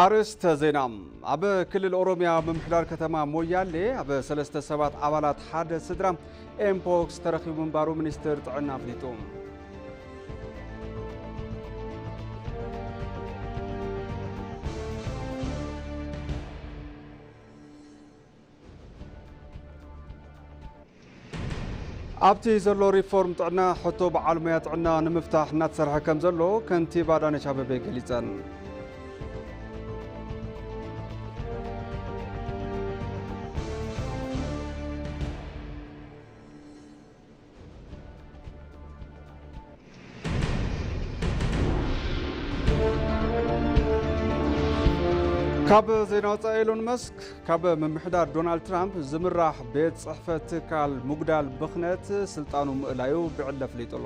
ኣርእስተ ዜና። ኣብ ክልል ኦሮሚያ ምምሕዳር ከተማ ሞያሌ ኣብ ሰለስተ ሰባት ኣባላት ሓደ ስድራ ኤምፖክስ ተረኺቡ ምንባሩ ሚኒስትር ጥዕና ኣፍሊጡ። ኣብቲ ዘሎ ሪፎርም ጥዕና ሕቶ በዓል ሞያ ጥዕና ንምፍታሕ እናተሰርሐ ከም ዘሎ ከንቲባ ኣዳነች ኣበቤ ገሊፀን። ካብ ዜና ወፃኢ፣ ኤሎን መስክ ካብ ምምሕዳር ዶናልድ ትራምፕ ዝምራሕ ቤት ፅሕፈት ትካል ምጉዳል ብኽነት ስልጣኑ ምእላዩ ብዕለ ኣፍሊጡ ኣሎ።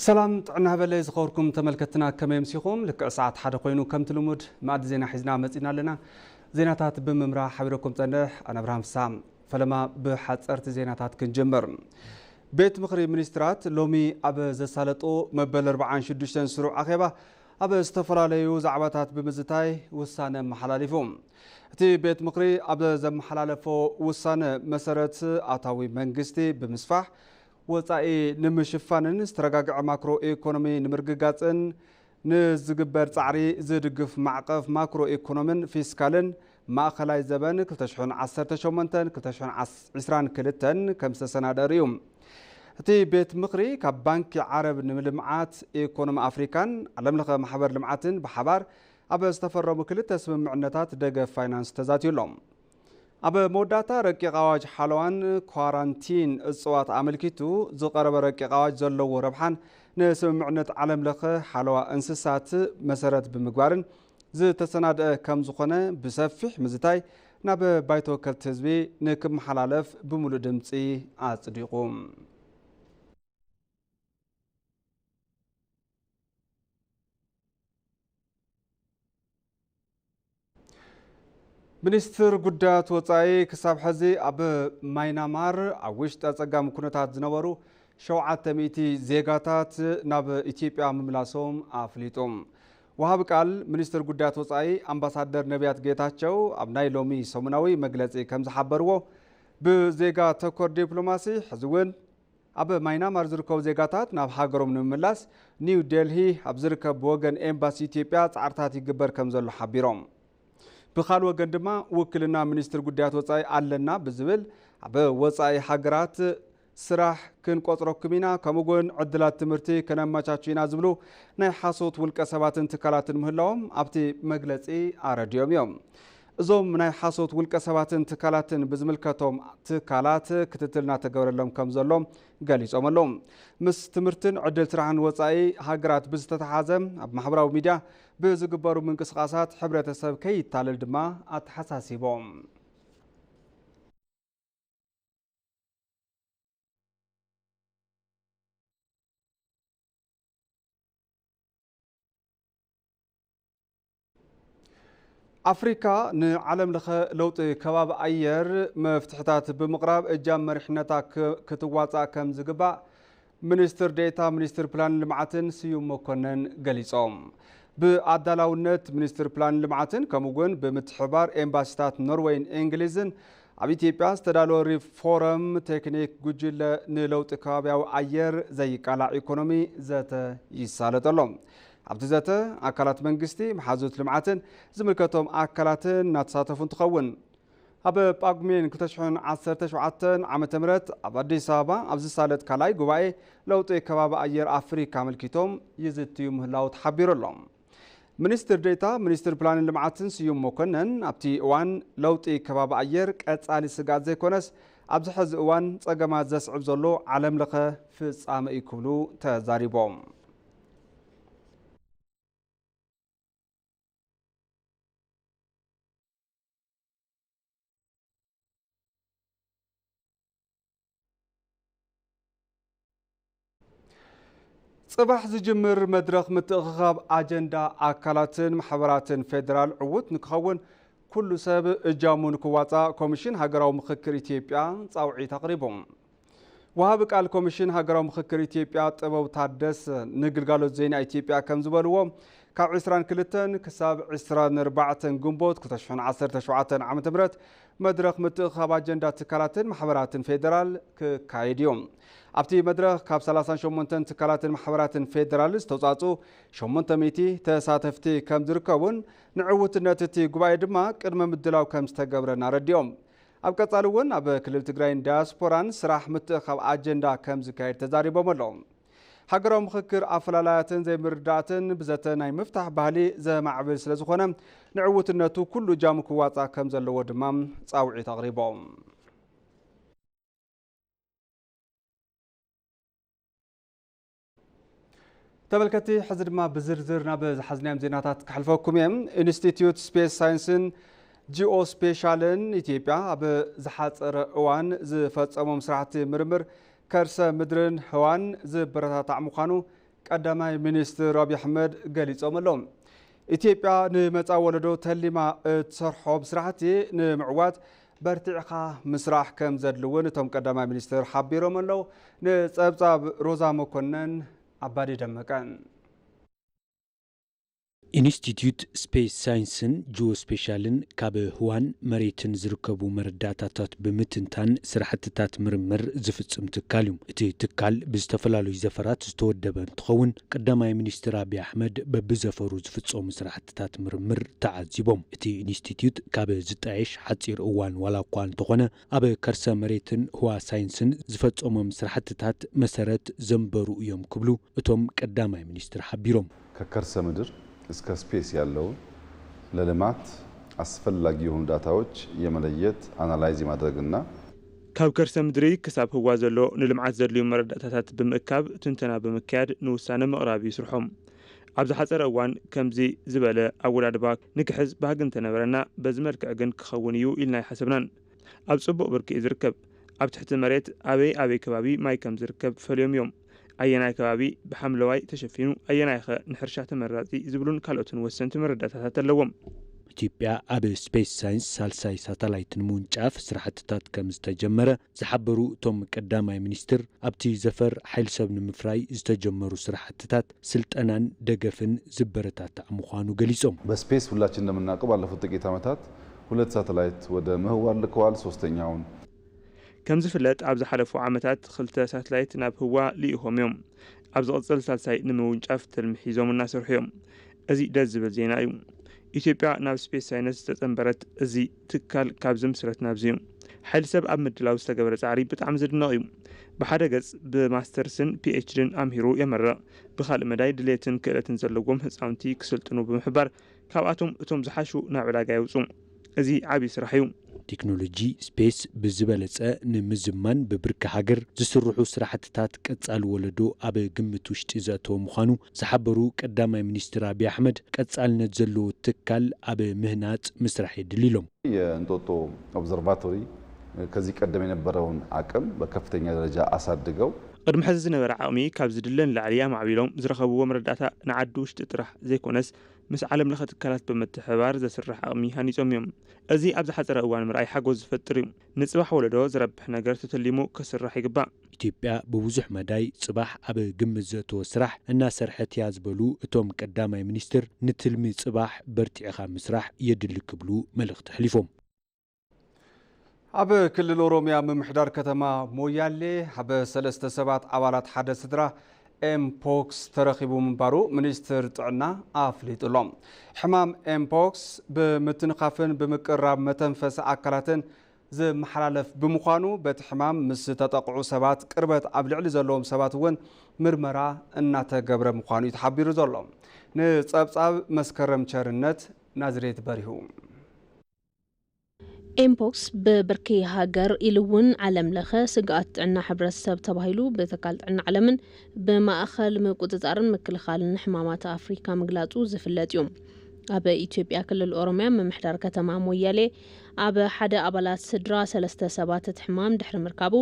ሰላም ጥዕና በለይ ዝኸበርኩም ተመልከትና፣ ከመይ ኣምሲኹም? ልክዕ ሰዓት ሓደ ኮይኑ ከምቲ ልሙድ መኣዲ ዜና ሒዝና መጺና ኣለና። ዜናታት ብምምራሕ ሓቢረኩም ጸንሕ ኣነ ኣብርሃም ፍስሃ። ፈለማ ብሓጸርቲ ዜናታት ክንጅምር። ቤት ምኽሪ ሚኒስትራት ሎሚ ኣብ ዘሳለጦ መበል ኣርባዓን ሽዱሽተን ስሩዕ ኣኼባ ኣብ ዝተፈላለዩ ዛዕባታት ብምዝታይ ውሳነ ኣመሓላሊፉ። እቲ ቤት ምኽሪ ኣብ ዘመሓላለፎ ውሳነ መሰረት፣ ኣታዊ መንግስቲ ብምስፋሕ፣ ወጻኢ ንምሽፋንን ዝተረጋግዐ ማክሮ ኢኮኖሚ ንምርግጋጽን ንዝግበር ጻዕሪ ዝድግፍ ማዕቐፍ ማክሮ ኢኮኖምን ፊስካልን ማእኸላይ ዘበን ክልተ ሽሕን ዓሰርተ ሸሞንተን ክልተ ሽሕን ዒስራን ክልተን ከም ዝተሰናደ ኣርእዩ። እቲ ቤት ምኽሪ ካብ ባንኪ ዓረብ ንልምዓት ኢኮኖሚ ኣፍሪካን ዓለም ለኸ ማሕበር ልምዓትን ብሓባር ኣብ ዝተፈረሙ ክልተ ስምምዕነታት ደገፍ ፋይናንስ ተዛትዩ ኣሎ። ኣብ መወዳእታ ረቂቕ ኣዋጅ ሓለዋን ኳራንቲን እፅዋት ኣመልኪቱ ዝቐረበ ረቂቕ ኣዋጅ ዘለዎ ረብሓን ንስምምዕነት ዓለም ለኸ ሓለዋ እንስሳት መሰረት ብምግባርን ዝተሰናደአ ከም ዝኾነ ብሰፊሕ ምዝታይ ናብ ባይቶ ወከልቲ ህዝቢ ንክመሓላለፍ ብምሉእ ድምፂ ኣፅዲቑ። ሚኒስትር ጉዳያት ወጻኢ ክሳብ ሕዚ ኣብ ማይናማር ኣብ ውሽጢ ኣጸጋሚ ኩነታት ዝነበሩ ሸውዓተ ሚእቲ ዜጋታት ናብ ኢትዮጵያ ምምላሶም ኣፍሊጡ። ወሃቢ ቃል ሚኒስትር ጉዳያት ወጻኢ ኣምባሳደር ነቢያት ጌታቸው ኣብ ናይ ሎሚ ሰሙናዊ መግለጺ ከም ዝሓበርዎ፣ ብዜጋ ተኮር ዲፕሎማሲ ሕዚ እውን ኣብ ማይናማር ዝርከቡ ዜጋታት ናብ ሃገሮም ንምምላስ ኒው ዴልሂ ኣብ ዝርከብ ብወገን ኤምባሲ ኢትዮጵያ ጻዕርታት ይግበር ከም ዘሎ ሓቢሮም። ብኻልእ ወገን ድማ ውክልና ሚኒስትር ጉዳያት ወጻኢ ኣለና ብዝብል ኣብ ወጻኢ ሃገራት ስራሕ ክንቆጽረኩም ኢና፣ ከምኡ እውን ዕድላት ትምህርቲ ከነመቻቹ ኢና ዝብሉ ናይ ሓሶት ውልቀ ሰባትን ትካላትን ምህላዎም ኣብቲ መግለጺ ኣረዲኦም እዮም። እዞም ናይ ሓሶት ውልቀ ሰባትን ትካላትን ብዝምልከቶም ትካላት ክትትል እናተገበረሎም ከም ዘሎ ገሊጾም ኣለዉ። ምስ ትምህርትን ዕድል ስራሕን ወጻኢ ሃገራት ብዝተተሓዘ ኣብ ማሕበራዊ ሚድያ ብዝግበሩ ምንቅስቓሳት ሕብረተሰብ ከይታለል ድማ ኣተሓሳሲቦም። ኣፍሪካ ንዓለም ለኸ ለውጢ ከባቢ ኣየር መፍትሕታት ብምቕራብ እጃም መሪሕነታ ክ-፣ ክትዋፃእ ከም ዝግባእ ሚኒስትር ዴኤታ ሚኒስትር ፕላንን ልምዓትን ስዩም መኮነን ገሊጾም። ብኣዳላውነት ሚኒስትር ፕላንን ልምዓትን ከምኡ እውን ብምትሕብባር ኤምባሲታት ኖርዌይን እንግሊዝን ኣብ ኢትዮጵያ ዝተዳለወ ሪፎረም ቴክኒክ ጉጅለ ንለውጢ ከባቢያዊ ኣየር ዘይቃላዕ ኢኮኖሚ ዘተ ይሳለጠሎም። ኣብቲ ዘተ ኣካላት መንግስቲ፣ መሓዙት ልምዓትን ዝምልከቶም ኣካላትን እናተሳተፉ እንትኸውን፣ ኣብ ጳጉሜን ክልተ ሽሕን ዓሰርተ ሸውዓተን ዓመተ ምህረት ኣብ ኣዲስ ኣበባ ኣብ ዝሳለጥ ካልኣይ ጉባኤ ለውጢ ከባቢ ኣየር ኣፍሪካ ኣመልኪቶም ይዝትዩ ምህላው ተሓቢሩ ኣሎ። ሚኒስትር ዴኤታ ሚኒስትር ፕላንን ልምዓትን ስዩም መኮነን ኣብቲ እዋን ለውጢ ከባቢ ኣየር ቀጻሊ ስግኣት ዘይኮነስ ኣብዚ ሕዚ እዋን ጸገማት ዘስዕብ ዘሎ ዓለም ለኸ ፍጻመ እዩ ክብሉ ተዛሪቦም። ጽባሕ ዝጅምር መድረኽ ምትእኽኻብ ኣጀንዳ ኣካላትን ማሕበራትን ፌደራል ዕዉት ንክኸውን ኩሉ ሰብ እጃሙ ንክዋጻእ ኮሚሽን ሃገራዊ ምኽክር ኢትዮጵያ ጻውዒት ኣቕሪቡ። ወሃቢ ቃል ኮሚሽን ሃገራዊ ምኽክር ኢትዮጵያ ጥበቡ ታደሰ ንግልጋሎት ዜና ኢትዮጵያ ከም ዝበልዎ፣ ካብ ዕስራን ክልተን ክሳብ ዕስራን ኣርባዕተን ግንቦት ክልተ ሽሕን ዓሰርተ ሸውዓተን ዓመተ ምህረት መድረኽ ምትእኽኻብ ኣጀንዳ ትካላትን ማሕበራትን ፌደራል ክካየድ እዩ። ኣብቲ መድረኽ ካብ ሰላሳን ሸሞንተን ትካላትን ማሕበራትን ፌደራል ዝተውጻጹ ሸሞንተ ሚእቲ ተሳተፍቲ ከም ዝርከቡን ንዕውትነት እቲ ጉባኤ ድማ ቅድመ ምድላው ከም ዝተገብረን ኣረዲኦም። ኣብ ቀጻሊ እውን ኣብ ክልል ትግራይን ዳያስፖራን ስራሕ ምትእኽኻብ ኣጀንዳ ከም ዝካየድ ተዛሪቦም ኣለዉ። ሃገራዊ ምኽክር ኣፈላላያትን ዘይምርዳእትን ብዘተ ናይ ምፍታሕ ባህሊ ዘማዕብል ስለ ዝኾነ ንዕውትነቱ ኩሉ እጃሙ ክዋጻእ ከም ዘለዎ ድማ ጻውዒት ኣቕሪቦም። ተመልከቲ፣ ሕዚ ድማ ብዝርዝር ናብ ዝሓዝናዮም ዜናታት ክሕልፈኩም እየ። ኢንስቲትዩት ስፔስ ሳይንስን ጂኦስፔሻልን ኢትዮጵያ ኣብ ዝሓጸረ እዋን ዝፈጸሞም ስራሕቲ ምርምር ከርሰ ምድርን ህዋን ዝበረታታዕ ምዃኑ ቀዳማይ ሚኒስትር ኣብይ ኣሕመድ ገሊጾም ኣለዉ። ኢትዮጵያ ንመጻኢ ወለዶ ተሊማ እትሰርሖም ስራሕቲ ንምዕዋት በርቲዕኻ ምስራሕ ከም ዘድሊ እውን እቶም ቀዳማይ ሚኒስትር ሓቢሮም ኣለዉ። ንጸብጻብ ሮዛ መኮነን ኣባዲ ደመቀ። ኢንስቲትዩት ስፔስ ሳይንስን ጂኦስፔሻልን ካብ ህዋን መሬትን ዝርከቡ መረዳእታታት ብምትንታን ስራሕትታት ምርምር ዝፍጽም ትካል እዩ። እቲ ትካል ብዝተፈላለዩ ዘፈራት ዝተወደበ እንትኸውን፣ ቀዳማይ ሚኒስትር ኣብይ ኣሕመድ በብዘፈሩ ዝፍጸሙ ስራሕትታት ምርምር ተዓዚቦም። እቲ ኢንስቲትዩት ካብ ዝጣየሽ ሓጺር እዋን ዋላ እኳ እንተኾነ፣ ኣብ ከርሰ መሬትን ህዋ ሳይንስን ዝፈጸሞም ስራሕትታት መሰረት ዘንበሩ እዮም ክብሉ እቶም ቀዳማይ ሚኒስትር ሓቢሮም። ከከርሰ ምድር እስከ ስፔስ ያለውን ለልማት አስፈላጊ የሆኑ ዳታዎች የመለየት፣ አናላይዝ የማድረግና ካብ ከርሰ ምድሪ ክሳብ ህዋ ዘሎ ንልምዓት ዘድልዩ መረዳእታታት ብምእካብ ትንተና ብምክያድ ንውሳነ ምቕራብ እዩ ስርሖም። ኣብ ዝሓፀረ እዋን ከምዚ ዝበለ ኣወዳድባ ንክሕዝ ባህጊ እንተነበረና በዚ መልክዕ ግን ክኸውን እዩ ኢልና ኣይሓሰብናን። ኣብ ፅቡቕ ብርኪ እዩ ዝርከብ። ኣብ ትሕቲ መሬት ኣበይ ኣበይ ከባቢ ማይ ከም ዝርከብ ፈልዮም እዮም። ኣየናይ ከባቢ ብሓምለዋይ ተሸፊኑ ኣየናይኸ ንሕርሻ ተመራፂ ዝብሉን ካልኦትን ወሰንቲ መረዳእታታት ኣለዎም። ኢትዮጵያ ኣብ ስፔስ ሳይንስ ሳልሳይ ሳተላይት ንምውንጫፍ ስራሕትታት ከም ዝተጀመረ ዝሓበሩ እቶም ቀዳማይ ሚኒስትር ኣብቲ ዘፈር ሓይል ሰብ ንምፍራይ ዝተጀመሩ ስራሕትታት ስልጠናን ደገፍን ዝበረታታዕ ምዃኑ ገሊጾም። በስፔስ ሁላችን እንደምናውቀው ባለፉት ጥቂት ዓመታት ሁለት ሳተላይት ወደ ምህዋር ልከዋል። ሶስተኛውን ከም ዝፍለጥ ኣብ ዝሓለፉ ዓመታት ክልተ ሳትላይት ናብ ህዋ ልኢኾም እዮም። ኣብ ዝቕጽል ሳልሳይ ንምውንጫፍ ትልሚ ሒዞም እናሰርሑ እዮም። እዚ ደስ ዝብል ዜና እዩ። ኢትዮጵያ ናብ ስፔስ ሳይንስ ዝተጸንበረት እዚ ትካል ካብ ዝምስረት ናብዚ እዩ። ሓይሊ ሰብ ኣብ ምድላው ዝተገበረ ጻዕሪ ብጣዕሚ ዝድነቕ እዩ። ብሓደ ገጽ ብማስተርስን ፒኤችዲን ኣምሂሩ የመርቕ። ብኻልእ መዳይ ድሌትን ክእለትን ዘለዎም ህጻውንቲ ክስልጥኑ ብምሕባር ካብኣቶም እቶም ዝሓሹ ናብ ዕዳጋ የውፅኡ። እዚ ዓብዪ ስራሕ እዩ። ቴክኖሎጂ ስፔስ ብዝበለፀ ንምዝማን ብብርኪ ሃገር ዝስርሑ ስራሕትታት ቀፃሊ ወለዶ ኣብ ግምት ውሽጢ ዘእተወ ምዃኑ ዝሓበሩ ቀዳማይ ሚኒስትር ኣብይ ኣሕመድ ቀፃልነት ዘለዎ ትካል ኣብ ምህናፅ ምስራሕ የድሊ ኢሎም። የእንጦጦ ኦብዘርቫቶሪ ከዚህ ቀደም የነበረውን አቅም በከፍተኛ ደረጃ አሳድገው ቅድሚ ሕዚ ዝነበረ ዓቕሚ ካብ ዝድለ ንላዕሊ ኣማዕቢሎም ዝረኸብዎ መረዳእታ ንዓዲ ውሽጢ ጥራሕ ዘይኮነስ ምስ ዓለም ለኸ ትካላት ብምትሕብባር ዘስርሕ ዓቕሚ ሃኒጾም እዮም። እዚ ኣብ ዝሓጸረ እዋን ምርኣይ ሓጎስ ዝፈጥር እዩ። ንጽባሕ ወለዶ ዝረብሕ ነገር ተተሊሙ ክስራሕ ይግባእ። ኢትዮጵያ ብብዙሕ መዳይ ጽባሕ ኣብ ግምት ዘእተወ ስራሕ እናሰርሐት እያ ዝበሉ እቶም ቀዳማይ ሚኒስትር፣ ንትልሚ ጽባሕ በርቲዕኻ ምስራሕ የድሊ ክብሉ መልእኽቲ ኣሕሊፎም። ኣብ ክልል ኦሮሚያ ምምሕዳር ከተማ ሞያሌ ኣብ ሰለስተ ሰባት ኣባላት ሓደ ስድራ ኤምፖክስ ተረኺቡ ምንባሩ ሚኒስትር ጥዕና ኣፍሊጡ ኣሎ። ሕማም ኤምፖክስ ብምትንኻፍን ብምቅራብ መተንፈሲ ኣካላትን ዝመሓላለፍ ብምዃኑ በቲ ሕማም ምስ ተጠቕዑ ሰባት ቅርበት ኣብ ልዕሊ ዘለዎም ሰባት እውን ምርመራ እናተገብረ ምዃኑ እዩ ተሓቢሩ ዘሎ። ንፀብፃብ መስከረም ቸርነት ናዝሬት በሪሁ። ኤምፖክስ ብብርኪ ሃገር ኢሉ እውን ዓለም ለኸ ስግኣት ጥዕና ሕብረተሰብ ተባሂሉ ብትካል ጥዕና ዓለምን ብማእኸል ምቁፅፃርን ምክልኻልን ሕማማት ኣፍሪካ ምግላፁ ዝፍለጥ እዩ። ኣብ ኢትዮጵያ ክልል ኦሮሚያ ምምሕዳር ከተማ ሞያሌ ኣብ ሓደ ኣባላት ስድራ ሰለስተ ሰባት እቲ ሕማም ድሕሪ ምርካቡ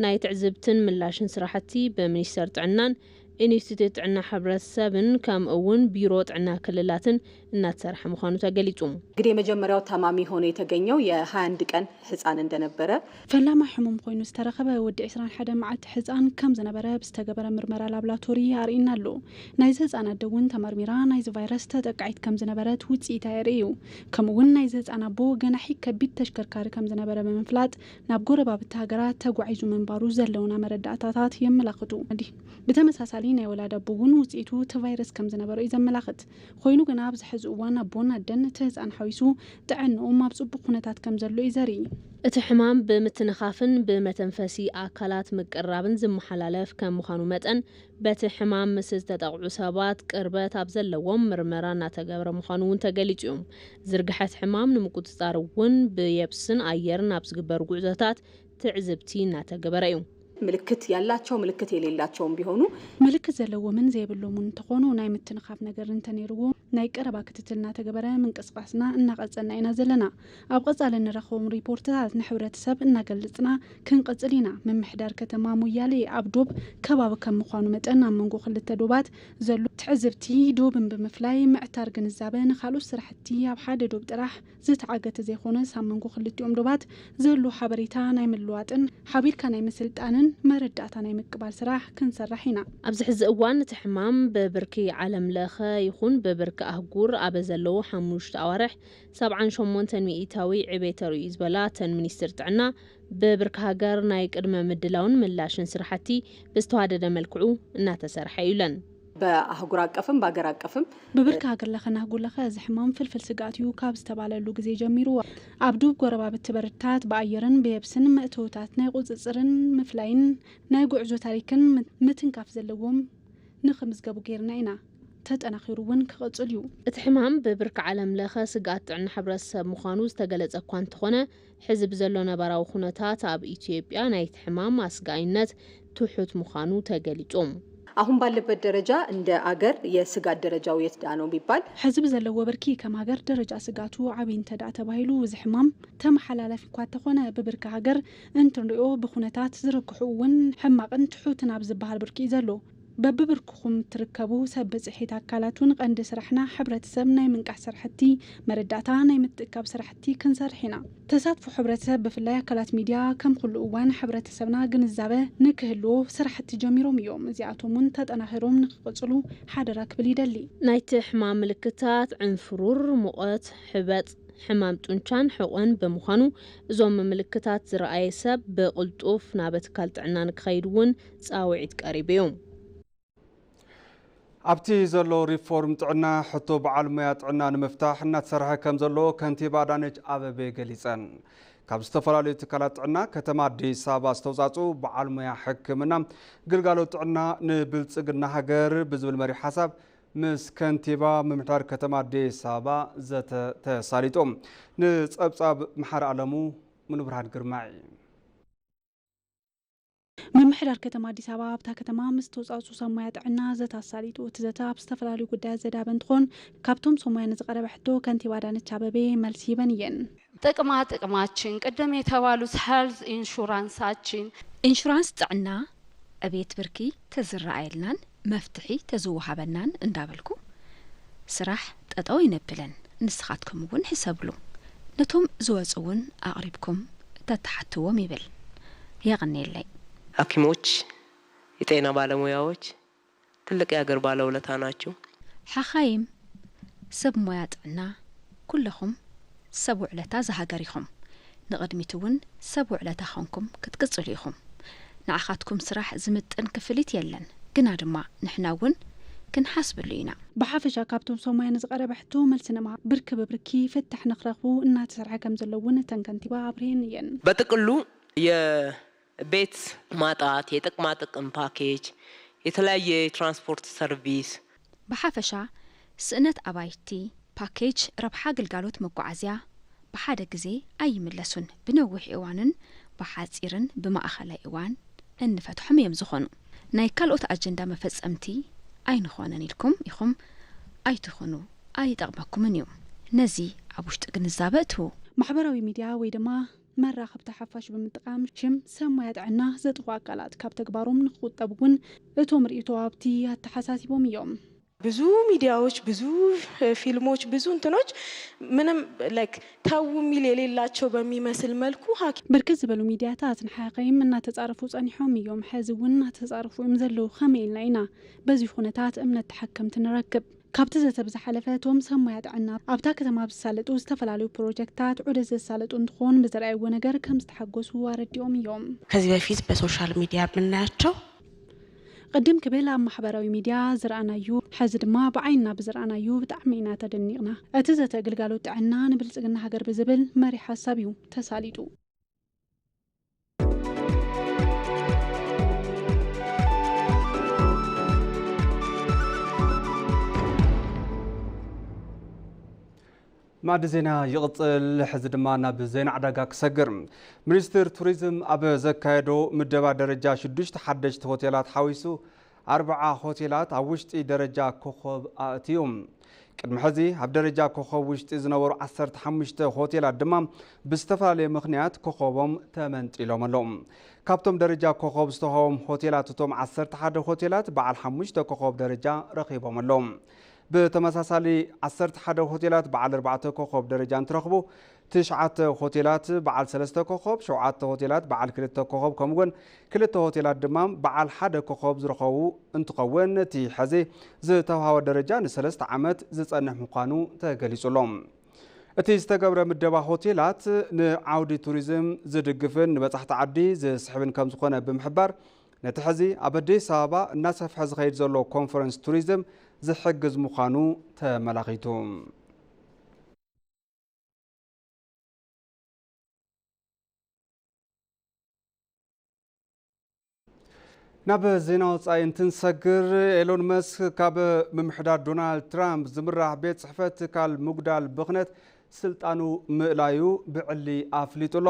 ናይ ትዕዝብትን ምላሽን ስራሕቲ ብሚኒስተር ጥዕናን ኢንስቲትዩት ጥዕና ሕብረተሰብን ከምኡ እውን ቢሮ ጥዕና ክልላትን እናተሰርሐ ምዃኑ ተገሊጹ። እንግዲህ የመጀመሪያው ታማሚ ሆኖ የተገኘው የ21 ቀን ህፃን እንደነበረ ፈላማ ሕሙም ኮይኑ ዝተረኸበ ወዲ 21 መዓልቲ ህፃን ከም ዝነበረ ብዝተገበረ ምርመራ ላብራቶሪ ኣርእይና ኣሎ። ናይዚ ህፃን ኣደ እውን ተመርሚራ ናይዚ ቫይረስ ተጠቃዒት ከም ዝነበረት ውፅኢታ የርኢ እዩ። ከምኡ እውን ናይዚ ህፃን ኣቦ ገናሒ ከቢድ ተሽከርካሪ ከም ዝነበረ ብምፍላጥ ናብ ጎረባብቲ ሃገራት ተጓዒዙ ምንባሩ ዘለውና መረዳእታታት የመላኽቱ። ብተመሳሳሊ ናይ ወላዲ ኣቦ እውን ውፅኢቱ እቲ ቫይረስ ከም ዝነበሮ እዩ ዘመላኽት። ኮይኑ ግና ኣብዚ ሕዚ እዋን ኣቦን ኣደን እቲ ህፃን ሓዊሱ ጥዕንኦም ኣብ ፅቡቕ ኩነታት ከም ዘሎ እዩ ዘርኢ። እቲ ሕማም ብምትንኻፍን ብመተንፈሲ ኣካላት ምቅርራብን ዝመሓላለፍ ከም ምዃኑ መጠን በቲ ሕማም ምስ ዝተጠቕዑ ሰባት ቅርበት ኣብ ዘለዎም ምርመራ እናተገብረ ምዃኑ እውን ተገሊጹ እዩ። ዝርግሐት ሕማም ንምቁፅፃር እውን ብየብስን ኣየርን ኣብ ዝግበሩ ጉዕዞታት ትዕዝብቲ እናተገበረ እዩ። ምልክት ያላቸው ምልክት የሌላቸውም ቢሆኑ ምልክት ዘለዎምን ዘይብሎምን እንተኾኑ ናይ ምትንኻፍ ነገር እንተነይርዎ ናይ ቀረባ ክትትል እናተገበረ ምንቅስቃስና እናቐጸልና ኢና ዘለና። ኣብ ቐጻሊ እንረኽቦም ሪፖርትታት ንሕብረተሰብ እናገልጽና ክንቐጽል ኢና። ምምሕዳር ከተማ ሞያሌ ኣብ ዶብ ከባቢ ከም ምዃኑ መጠን ኣብ መንጎ ክልተ ዶባት ዘሎ ትዕዝብቲ ዶብን ብምፍላይ ምዕታር ግንዛበ ንኻልኦት ስራሕቲ ኣብ ሓደ ዶብ ጥራሕ ዝተዓገተ ዘይኮነስ ኣብ መንጎ ክልቲኦም ዶባት ዘሎ ሓበሬታ ናይ ምልዋጥን ሓቢርካ ናይ ምስልጣንን መረዳእታ ናይ ምቅባል ስራሕ ክንሰርሕ ኢና። ኣብዚ ሕዚ እዋን እቲ ሕማም ብብርኪ ዓለም ለኸ ይኹን ብብርኪ ኣህጉር ኣብ ዘለዉ ሓሙሽተ ኣዋርሕ 78 ሚኢታዊ ዕቤት ተርእዩ ዝበላ እተን ሚኒስትር ጥዕና ብብርኪ ሃገር ናይ ቅድመ ምድላውን ምላሽን ስራሕቲ ብዝተዋደደ መልክዑ እናተሰርሐ እዩ ኢለን። በአህጉር አቀፍም በአገር አቀፍም ብብርኪ ሃገር ለኸን ኣህጉር ለኸ እዚ ሕማም ፍልፍል ስግኣት እዩ ካብ ዝተባለሉ ግዜ ጀሚሩ ኣብ ዶብ ጎረባብቲ በርታት ብኣየርን ብየብስን መእተውታት ናይ ቁፅፅርን ምፍላይን ናይ ጉዕዞ ታሪክን ምትንካፍ ዘለዎም ንክምዝገቡ ገይርና ኢና። ተጠናኺሩ እውን ክቕፅል እዩ። እቲ ሕማም ብብርኪ ዓለም ለኸ ስግኣት ጥዕና ሕብረተሰብ ምዃኑ ዝተገለፀ እኳ እንተኾነ ሕዚ ብዘሎ ነባራዊ ኩነታት ኣብ ኢትዮጵያ ናይቲ ሕማም ኣስጋኢነት ትሑት ምዃኑ ተገሊጹ። አሁን ባለበት ደረጃ እንደ አገር የስጋት ደረጃው የት ጋ ነው ቢባል ሕዚ ብዘለዎ ብርኪ ከም ሃገር ደረጃ ስጋቱ ዓብዪ እንተ ደኣ ተባሂሉ እዚ ሕማም ተመሓላላፊ እኳ እንተኾነ ብብርኪ ሃገር እንትንሪኦ ብኩነታት ዝርግሑ እውን ሕማቕን ትሑትን ኣብ ዝበሃል ብርኪ እዩ ዘሎ። በብብርክኹም ትርከቡ ሰብ ብፅሒት ኣካላት እውን ቀንዲ ስራሕና ሕብረተሰብ ናይ ምንቃሕ ስራሕቲ መረዳእታ ናይ ምትእካብ ስራሕቲ ክንሰርሕ ኢና። ተሳትፎ ሕብረተሰብ ብፍላይ ኣካላት ሚድያ ከም ኩሉ እዋን ሕብረተሰብና ግንዛበ ንክህልዎ ስራሕቲ ጀሚሮም እዮም። እዚኣቶም እውን ተጠናኺሮም ንክቕፅሉ ሓደራ ክብል ይደሊ። ናይቲ ሕማም ምልክታት ዕንፍሩር፣ ሙቐት፣ ሕበጥ፣ ሕማም ጡንቻን ሕቖን ብምዃኑ እዞም ምልክታት ዝረኣየ ሰብ ብቕልጡፍ ናብ ትካል ጥዕና ንክኸይድ እውን ፃውዒት ቀሪቡ እዩ። ኣብቲ ዘሎ ሪፎርም ጥዕና ሕቶ በዓል ሞያ ጥዕና ንምፍታሕ እናተሰርሐ ከም ዘሎ ከንቲባ ኣዳነች ኣበቤ ገሊፀን። ካብ ዝተፈላለዩ ትካላት ጥዕና ከተማ ኣዲስ ኣበባ ዝተውፃፁ በዓል ሞያ ሕክምና ግልጋሎት ጥዕና ንብልፅግና ሃገር ብዝብል መሪሕ ሓሳብ ምስ ከንቲባ ምምሕዳር ከተማ ኣዲስ ኣበባ ዘተ ተሳሊጡ። ንፀብፃብ መሓሪ ኣለሙ ሙሉብርሃን ግርማይ። ምምሕዳር ከተማ ኣዲስ ኣበባ ኣብታ ከተማ ምስ ተውፃእፁ ሰብ ሞያ ጥዕና ዘተ ኣሳሊጡ። እቲ ዘተ ኣብ ዝተፈላለዩ ጉዳያት ዘድሃበ እንትኾን ካብቶም ሰብ ሞያ ንዝቐረበ ሕቶ ከንቲባ ኣዳነች ኣበቤ መልሲ ሂበን እየን። ጥቅማ ጥቅማችን ቅድም የተባሉት health insurance ኣችን ኢንሹራንስ ጥዕና ዕቤት ብርኪ ተዝረኣየልናን መፍትሒ ተዝወሃበናን እንዳበልኩ ስራሕ ጠጠው ኣይነብለን። ንስኻትኩም እውን ሕሰብሉ። ነቶም ዝወፁ እውን ኣቕሪብኩም ተተሓትዎም ይብል። የቐንየለይ። ሐኪሞች፣ የጤና ባለሙያዎች ትልቅ የሀገር ባለውለታ ናቸው። ሓኻይም፣ ሰብ ሞያ ጥዕና፣ ኩለኹም ሰብ ውዕለታ ዝሃገር ኢኹም። ንቕድሚት እውን ሰብ ውዕለታ ኾንኩም ክትቅፅሉ ኢኹም። ንዓኻትኩም ስራሕ ዝምጥን ክፍሊት የለን፣ ግና ድማ ንሕና እውን ክንሓስብሉ ኢና። ብሓፈሻ ካብቶም ሰብ ሞያ ንዝቐረበ ሕቶ መልሲ ንምሃብ ብርኪ ብብርኪ ፍታሕ ንክረኽቡ እናተሰርሐ ከም ዘሎ እውን እተን ከንቲባ ኣብሪሀን እየን። በጥቅሉ የቤት ማጣት፣ የጥቅማ ጥቅም ፓኬጅ፣ የተለያየ የትራንስፖርት ሰርቪስ፣ ብሓፈሻ ስእነት ኣባይቲ፣ ፓኬጅ ረብሓ ግልጋሎት መጓዓዝያ ብሓደ ግዜ ኣይምለሱን፣ ብነዊሕ እዋንን ብሓፂርን ብማእኸላይ እዋን እንፈትሖም እዮም ዝኾኑ። ናይ ካልኦት ኣጀንዳ መፈፀምቲ ኣይንኾንን ኢልኩም ኢኹም ኣይትኹኑ፣ ኣይጠቕመኩምን እዩ። ነዚ ኣብ ውሽጢ ግንዛበ እትዉ። ማሕበራዊ ሚድያ ወይ ድማ መራኸብቲ ሓፋሽ ብምጥቃም ሽም ሰብ ሞያ ጥዕና ዘጥፉ ኣካላት ካብ ተግባሮም ንክቁጠቡ እውን እቶም ርእይቶ ሃብቲ ኣተሓሳሲቦም እዮም። ብዙ ሚዲያዎች፣ ብዙ ፊልሞች፣ ብዙ እንትኖች ምንም like ተው የሚል የሌላቸው በሚመስል መልኩ ሐኪም ብርክት ዝበሉ ሚዲያታት ንሓካይም እናተጻረፉ ጸኒሖም እዮም። ሕዚ እውን እናተጻረፉ እዮም ዘለዉ። ከመይ ኢልና ኢና በዚ ኩነታት እምነት ተሓከምቲ ንረክብ? ካብቲ ዘተ ብዝሓለፈ እቶም ሰብ ሞያ ጥዕና ኣብታ ከተማ ኣብ ዝሳለጡ ዝተፈላለዩ ፕሮጀክትታት ዑደት ዘሳለጡ እንትኾን ብዝረኣይዎ ነገር ከም ዝተሓጎሱ ኣረዲኦም እዮም። ከዚህ በፊት በሶሻል ሚዲያ የምናያቸው ቅድም ክብል ኣብ ማሕበራዊ ሚድያ ዝረኣናዩ፣ ሕዚ ድማ ብዓይንና ብዝረኣናዩ ብጣዕሚ ኢና ተደኒቕና። እቲ ዘተ ግልጋሎት ጥዕና ንብልፅግና ሃገር ብዝብል መሪሕ ሓሳብ እዩ ተሳሊጡ። ማዕዲ ዜና ይቕጽል። ሕዚ ድማ ናብ ዜና ዕዳጋ ክሰግር። ሚኒስትር ቱሪዝም ኣብ ዘካየዶ ምደባ ደረጃ ሽዱሽተ ሓደሽቲ ሆቴላት ሓዊሱ ኣርብዓ ሆቴላት ኣብ ውሽጢ ደረጃ ኮኾብ ኣእትዩ። ቅድሚ ሕዚ ኣብ ደረጃ ኮኾብ ውሽጢ ዝነበሩ ዓሰርተ ሓሙሽተ ሆቴላት ድማ ብዝተፈላለየ ምኽንያት ኮኾቦም ተመንጢሎም ኣለዉ። ካብቶም ደረጃ ኮኾብ ዝተዋህቦም ሆቴላት እቶም ዓሰርተ ሓደ ሆቴላት በዓል ሓሙሽተ ኮኾብ ደረጃ ረኺቦም ኣለዉ። ብተመሳሳሊ ዓሰርተ ሓደ ሆቴላት በዓል ኣርባዕተ ኮኾብ ደረጃ እንትረኽቡ፣ ትሽዓተ ሆቴላት በዓል ሰለስተ ኮኾብ፣ ሸውዓተ ሆቴላት በዓል ክልተ ኮኾብ ከምኡውን ክልተ ሆቴላት ድማ በዓል ሓደ ኮኾብ ዝረኸቡ እንትኸውን፣ እቲ ሕዚ ዝተዋህበ ደረጃ ንሰለስተ ዓመት ዝጸንሕ ምዃኑ ተገሊጹ ኣሎ። እቲ ዝተገብረ ምደባ ሆቴላት ንዓውዲ ቱሪዝም ዝድግፍን ንበጻሕቲ ዓዲ ዝስሕብን ከምዝኾነ ብምሕባር፣ ነቲ ሕዚ ኣብ ኣዲስ ኣበባ እናሰፍሐ ዝኸይድ ዘሎ ኮንፈረንስ ቱሪዝም ዝሕግዝ ምዃኑ ተመላኺቱ። ናብ ዜና ወጻኢ እንትንሰግር፣ ኤሎን መስክ ካብ ምምሕዳር ዶናልድ ትራምፕ ዝምራሕ ቤት ጽሕፈት ትካል ምጉዳል ብኽነት ስልጣኑ ምእላዩ ብዕሊ ኣፍሊጡ ኣሎ።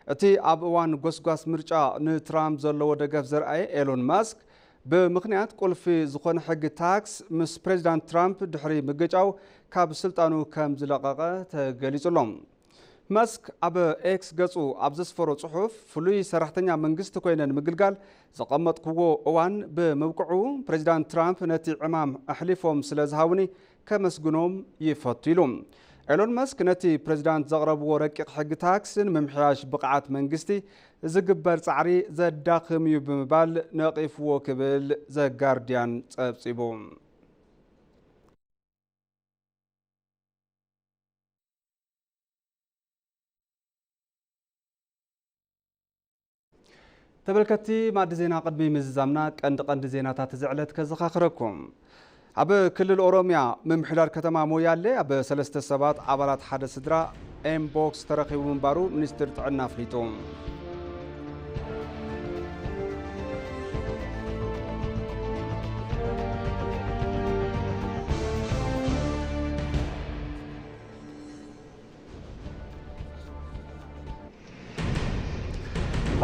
እቲ ኣብ እዋን ጎስጓስ ምርጫ ንትራምፕ ዘለዎ ደገፍ ዘርኣየ ኤሎን ማስክ፣ ብምኽንያት ቁልፊ ዝኾነ ሕጊ ታክስ ምስ ፕሬዚዳንት ትራምፕ ድሕሪ ምግጫው ካብ ስልጣኑ ከም ዝለቐቐ ተገሊጹ ኣሎ። መስክ ኣብ ኤክስ ገጹ ኣብ ዘስፈሮ ጽሑፍ፣ ፍሉይ ሰራሕተኛ መንግስቲ ኮይነ ንምግልጋል ዘቐመጥክዎ እዋን ብምብቅዑ፣ ፕሬዚዳንት ትራምፕ ነቲ ዕማም ኣሕሊፎም ስለ ዝሃቡኒ ከመስግኖም ይፈቱ ኢሉ። ኤሎን መስክ ነቲ ፕሬዚዳንት ዘቕረብዎ ረቂቕ ሕጊ ታክስ ንምምሕያሽ ብቕዓት መንግስቲ ዝግበር ጻዕሪ ዘዳኽም እዩ ብምባል ነቒፍዎ ክብል ዘጋርዲያን ጸብጺቡ። ተመልከትቲ ማዕዲ ዜና፣ ቅድሚ ምዝዛምና ቀንዲ ቀንዲ ዜናታት እዚ ዕለት ከዘኻኽረኩም። ኣብ ክልል ኦሮሚያ ምምሕዳር ከተማ ሞያሌ ኣብ ሰለስተ ሰባት ኣባላት ሓደ ስድራ ኤምቦክስ ተረኺቡ ምንባሩ ሚኒስትር ጥዕና ኣፍሊጡ።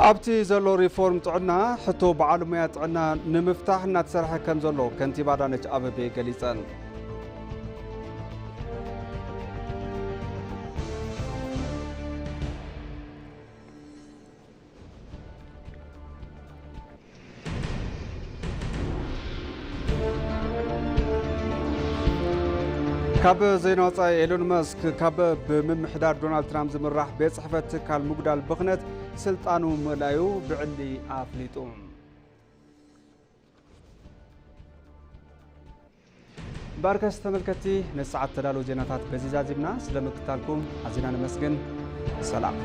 ኣብቲ ዘሎ ሪፎርም ጥዕና፣ ሕቶ በዓል ሞያ ጥዕና ንምፍታሕ እናተሰርሐ ከም ዘሎ ከንቲባ ኣዳነች ኣበቤ ገሊጸን። ካብ ዜና ወጻኢ፣ ኤሎን መስክ ካብ ብምምሕዳር ዶናልድ ትራምፕ ዝምራሕ ቤት ጽሕፈት ትካል ምጉዳል ብኽነት ስልጣኑ ምእላዩ ብዕሊ ኣፍሊጡ። እምበኣርከስ ተመልከትቲ፣ ንሰዓት ተዳለዉ ዜናታት በዚ ዛዚምና። ስለ ምክታልኩም ኣዚና ነመስግን። ሰላም።